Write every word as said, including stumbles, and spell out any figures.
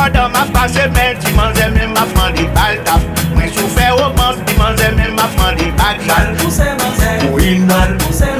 Pandan m ap pase men ti manzè men m ap mande bal tap. Mwen sou fè romans ti manzè men m ap mande bal tap. Pral pouse manzè, pral pouse